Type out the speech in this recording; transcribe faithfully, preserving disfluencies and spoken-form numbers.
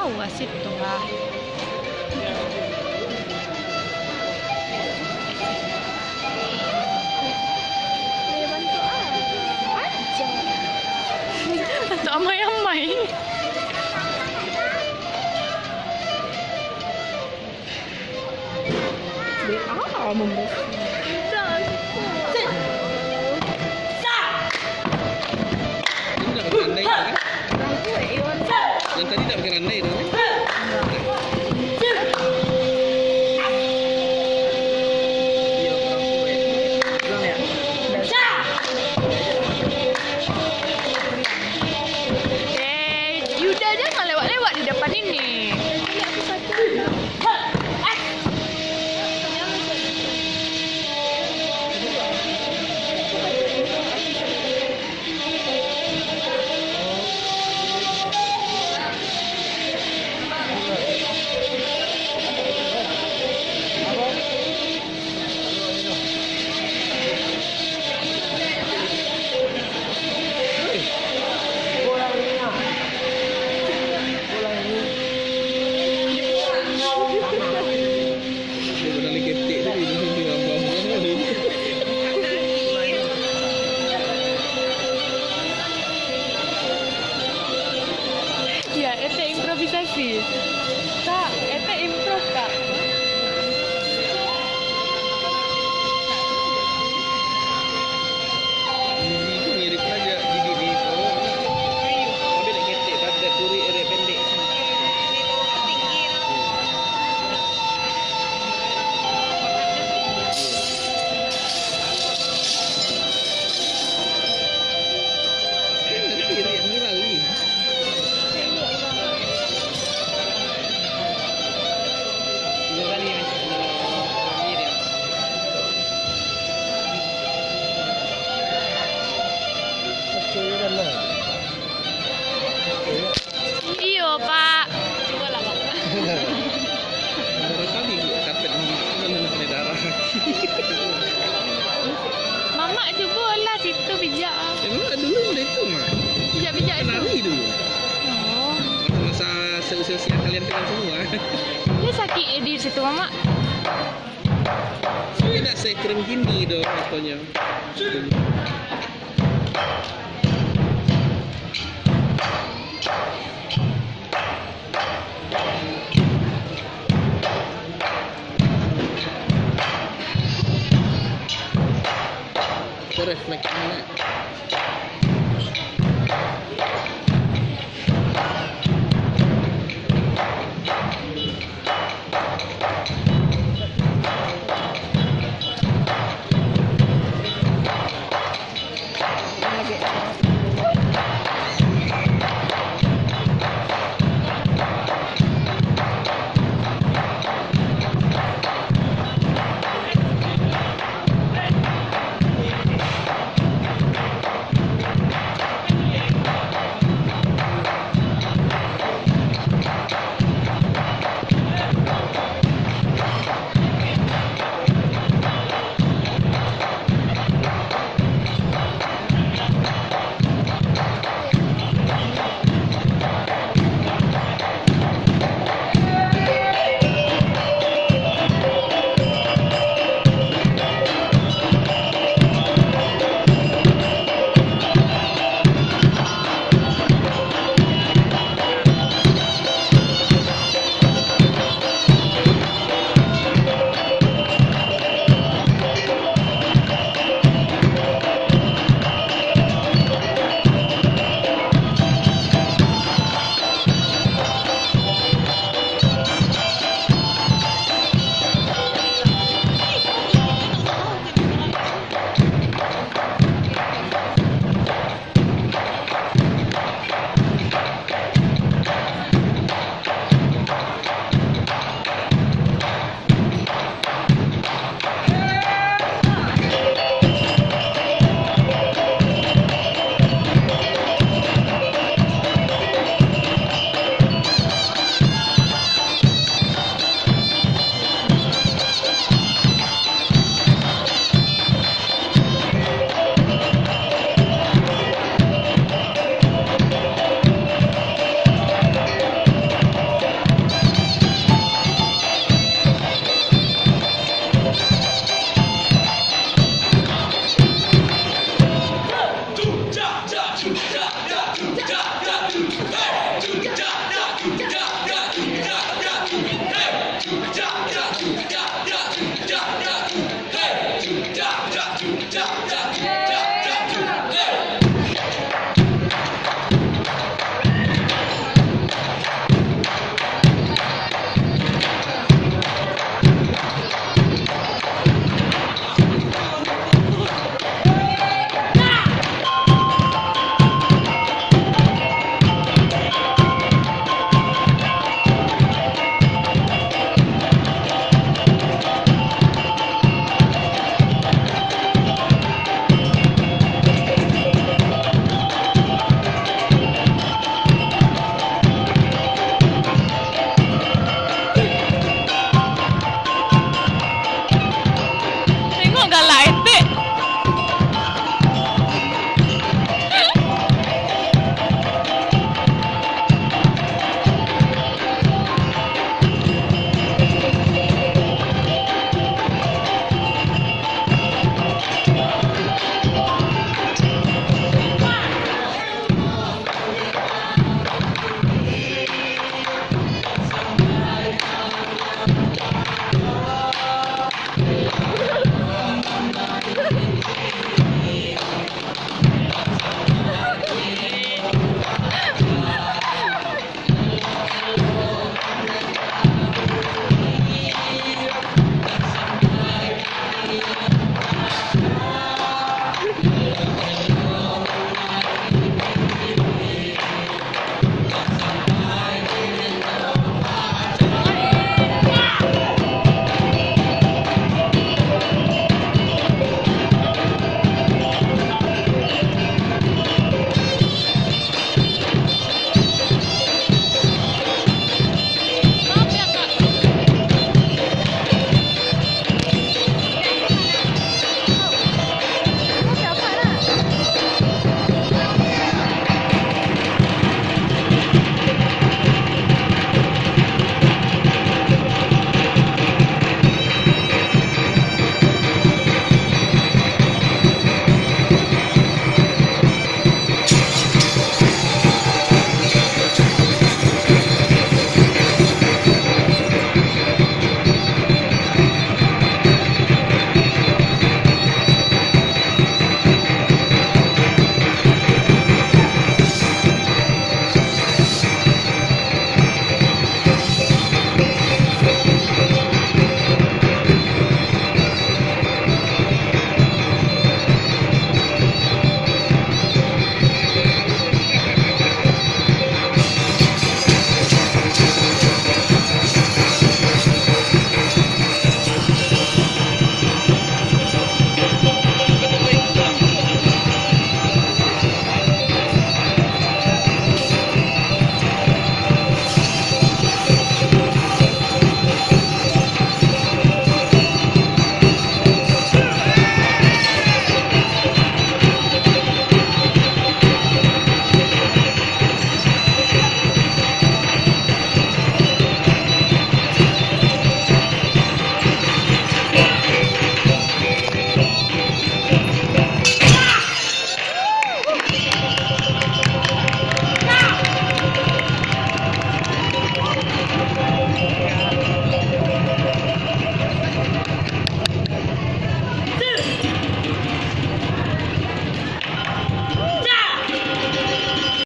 Wasit tu lah. Bantu amai-amai. Dia ah, membersih. Ini dah pakai randai tu, kan? Yang tadi tak pakai randai tu, kan? Eh, Yuda, jangan lewat-lewat di depan ini. Dia pernah ketek tadi, dia ambil-ambil. Ya, etek improvisasi. Kak, etek improv, Kak. Ini tu mirip aja gigi di bawah. Tapi nak ketek, tapi tak kurik, etek pendek. Iyo, Pak. Cubolah, Pak. Baru tadi gua kata mamak tu kan kena darah. Mamak, cubolah situ pijak. Emang dulu udah itu, Mak? Pijak-pijak itu. Lari dulu. Oh. Masa seusia-usia kalian kenal semua. Dia sakit, eh, di situ, Mamak. Tapi dah se-keren gini doh fotonya. Itu refleks mana?